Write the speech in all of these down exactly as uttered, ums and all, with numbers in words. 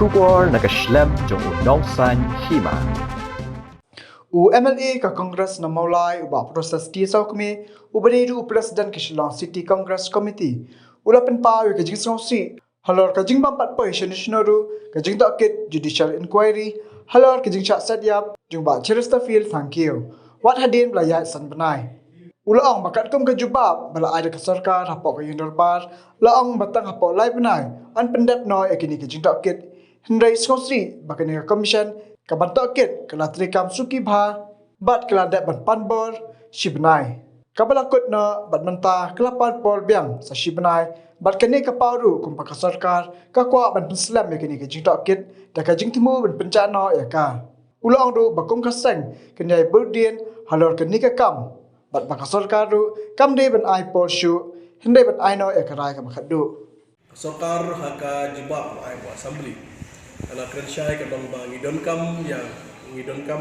Khubor na ka shlem jong u Nongsaiñ Hima. U M L A ka Congress na Mawlai u Bah Proses T Sawkmie, u ba dei ruh u President ka Shillong City Congress Committee, u la pynpaw ïa ka jingsngewsih halor ka jingbym pat poi shano shano ruh ka jingtohkit judicial inquiry halor ka jingshah set ïap jong Bah Chesterfield Thangkhiew, wat hadien ba la ïaid san bnai. U la ong ba katkum ka jubab ba la ai da ka sorkar hapoh ka ïing dorbar, la ong ba tang hapoh lai bnai yn pyndep noh ïa kine ki jingtohkit. Hynrei sngewsih ba kane ka commission ka ban tohkit ka la treikam suki bha bad ka la dep ban pan bor shi bnai. Kaba la kut noh bad mynta ka la pan bor biang sa shi bnai, bad kane ka paw ruh kumba ka sorkar ka kwah ban pynslem ïa kine ki jingtohkit da ka jingthmu ban pynjah noh ïa ka. U la ong ruh ba kum ka seng kan ïai burdien halor kane ka kam, bad ba ka sorkar ruh kam dei ban ai por shuh, hynrei ban ai noh ïa ka rai kaba khatduh. Ka sorkar ha ka jubab ba ai ba assembly ka la kren shai ka long ba ngi donkam ïa, ngi donkam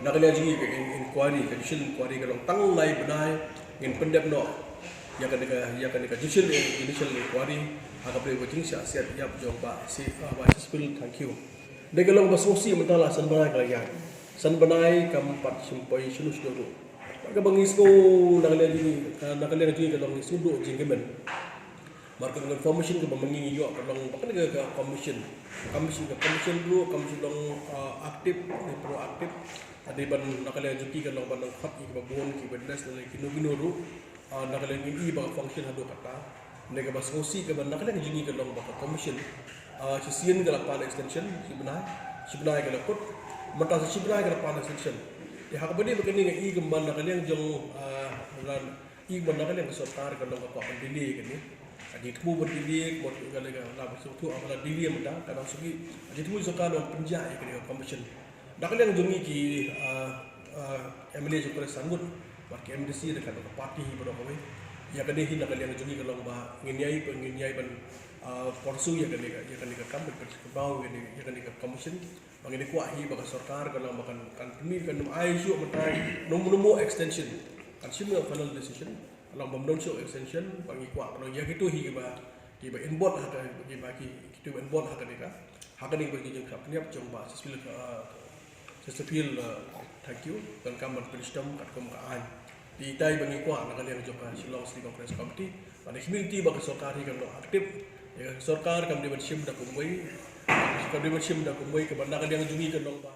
na ka liang jong ngi ka in-, inquiry, ka judicial inquiry ka long tang lai bnai, ngin pyndep noh ïa kane ka, ïa kane ka judicial, judicial inquiry ha ka bynta ka jingshah set ïap jong Bah Chesterfield Thangkhiew. Dei ka long ba sngewsih mynta la san bnai ka la ïaid. San bnai kam pat shym poi shano shano ruh. Kaba ngi sngew na ka liang jong ngi, na ka liang jong ngi ka long ngi sngew duh jingkmen. Market information kaba ma ngi ngi ïoh ka long ba kane ka commission. Commission, ka commission ruh kam shu long, ah, active ne proactive. Hynrei ban na ka liang jong ki ka long ban nang khot ïa kiba bun, kiba nas ne kino kino ruh. Ah, na ka liang ngi i ba ka function haduh katta. Ne kaba sngewsih kaba na ka liang jong ngi ka long ba ka commission, ah, shisien ka la pan extension shi bnai, shi bnai ka la kut. Mynta sa shi bnai ka la pan extension. Ïa ha kaba dei ba kane nga i kumba na ka liang jong, ah, la i kumba na ka liang ka sorkar ka long ka kwah ban delay kane. Ka jingthmu ban delay, ka mut ka la, ka la ba sngewthuh ba la delay mynta, ka dang sngewsih ka jingthmu sorkar ban pynjah ïa kane ka commission. Na ka liang jong ngi ki, ah, ah, M L A jong ka Congress san ngut bad ki M D C da ka party hi baroh kawei. Ïa kane hi na ka liang jong ngi ka long ba ngin ïai, ngin ïai ban, ah, pursue ïa kane ka, ïa kane ka kam ban pynbaw ïa kane, ïa kane ka commission. Ba ngin ïa kwah hi ba ka sorkar ka long ba kan, kan pynmih, kan ai shuh mynta no, no more extension. Kan shim ïa final decision. Long bym don shuh extension, ba ngi kwah, ba long ïa kito hi kiba, kiba involve ha ka, kiba ki, kito involve ha kane ka, ha kane ka ba ki jingkyrpad jong Bah Chesterfield, uh, Chesterfield, uh, Thangkhiew, donkam ban pynshitom katkum ka aiñ. Te itai ba ngi kwah na ka liang jong ka Shillong City Congress Committee, ba na ka community ba ka sorkar hi kam long active, ïa ka sorkar kam dei ban shim da kumwei, kam dei ban shim da kumwei, kaba na ka liang jong ngi ka long ba